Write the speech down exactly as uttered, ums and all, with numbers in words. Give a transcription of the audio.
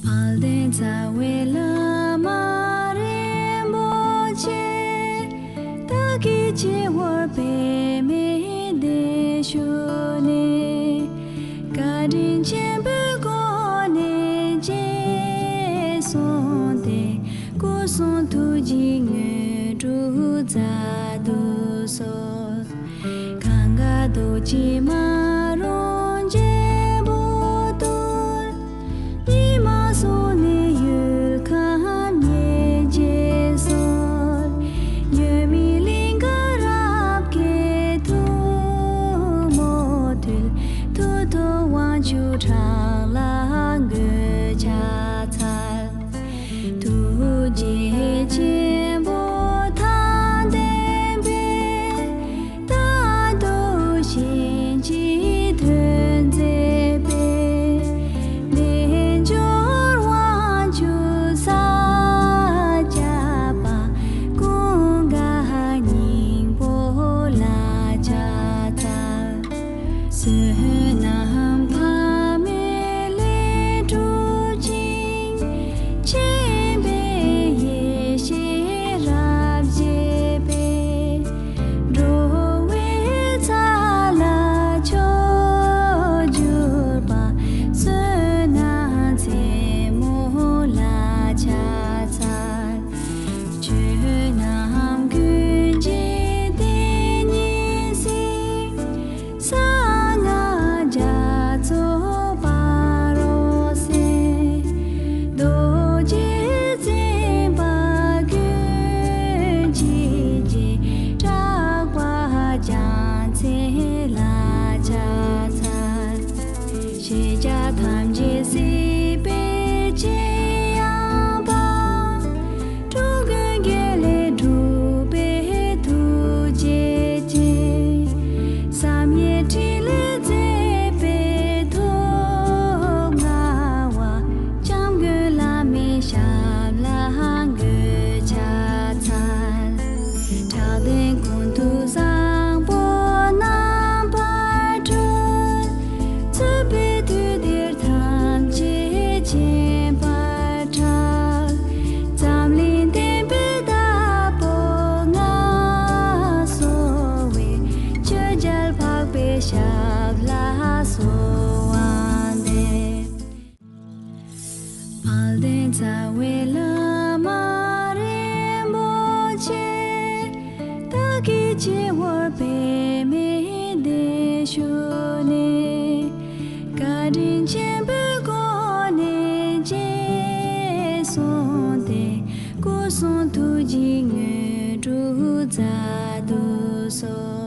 དཔལ་ལྡན་རྩ་བའི་བླ་མ་རིན་པོ་ཆེ། བདག་གིས་སྤྱི་བོར་པདྨའི་གདན་ཞུས་ནས། བཀའ་དྲིན་ཆེན་པོའི་སྒོ་ནས་རྗེས་བཟུང་སྟེ། སྐུ་གསུང་ཐུགས་ཀྱི་དངོས་གྲུབ་མཛད་དུ་གསོལ། གང་ག་རྡོ་རྗེ་མ་རུངས་རྒྱལ་པོ་བསྟོད། ཉི་མ་སོང་ནས་ཡུལ་ཁམས་ཉེར་གཅིག་སོལ། མྱུར་མིན་གླིང་ག་རབ་དགའི་ཐུགས་མོ་ཐུལ། མཐུ་སྟོབས་དབང་ཕྱུག་ཁྲག་ལ་འགོས་ཕྱག་འཚལ། ཐུགས་རྗེ་ཆེན་པོ་མཐའ་འདས་པའི། རྟག་ཏུ་གཤིན་རྗེའི་དོན་མཛད་པའི། རྣལ་འབྱོར་དབང་ཕྱུག་ས་སྐྱ་པ། ཀུན་དགའ་སྙིང་པོ་ལ་ཕྱག་འཚལ། བསོད་ནམས་འཕགས་མའི་ལས་གྲུབ་ཅིང་། མཁྱེན་པའི་ཡེ་ཤེས་རབ་རྒྱས་པས། འགྲོ་བའི་ཚེ་ལ་མཆོག་གྱུར་པ། བསོད་ནམས་ཆེན་མོ་ལ་ཕྱག་འཚལ། ཆོས་རྣམས་ཀུན་གྱི་དེ་ཉིད་གཟིགས། གསང་སྔགས་རྒྱ་མཚོ་ཕ་རོལ་སེམས། རྡོ་རྗེ་འཛིན་པ་ཀུན་གྱི་རྗེ། གྲགས་པ་རྒྱལ་མཚན་ལ་ཕྱག་འཚལ། ཤེས་བྱ་ཐམས་ཅད་སྲིད་པའི་ཕྱིར་ཡང་དག། འགྲོ་ཀུན་དགེ་ལེགས་སྒྲུབ་པའི་ཐུགས་རྗེ་ཅན། བསམ་ཡས་ཕྲིན་ལས་མཛད་པའི་ཐུགས་མངའ་བ། སྐྱབས་མགོན་བླ་མའི་ཞབས་ལ་འགོད་ཕྱག་འཚལ། དྲག་ལྡན་ཀུན་ཏུ་བཟང་པོ་རྣམ་པར་སྤྲུལ། བཙུན་པའི་དུས་འདིར་ཐམས་ཅད་མཁྱེན་པར་གྲགས། འཛམ་གླིང་བསྟན་པའི་བདག་པོ་མངའ་གསོལ་བའི། ཆོས་རྒྱལ་འཕགས་པའི་ཞབས་ལ་གསོལ་བ་འདེབས། དཔལ་ལྡན་རྩ་བའི་བླ་མ་རིན་པོ་ཆེ། བདག་གིས་སྤྱི་བོར་པདྨའི་གདན་ཞུས་ནས། བཀའ་དྲིན་ཆེན་པོའི་སྒོ་ནས་རྗེས་བཟུང་སྟེ། སྐུ་གསུང་ཐུགས་ཀྱི་དངོས་གྲུབ་མཛད་དུ་གསོལ།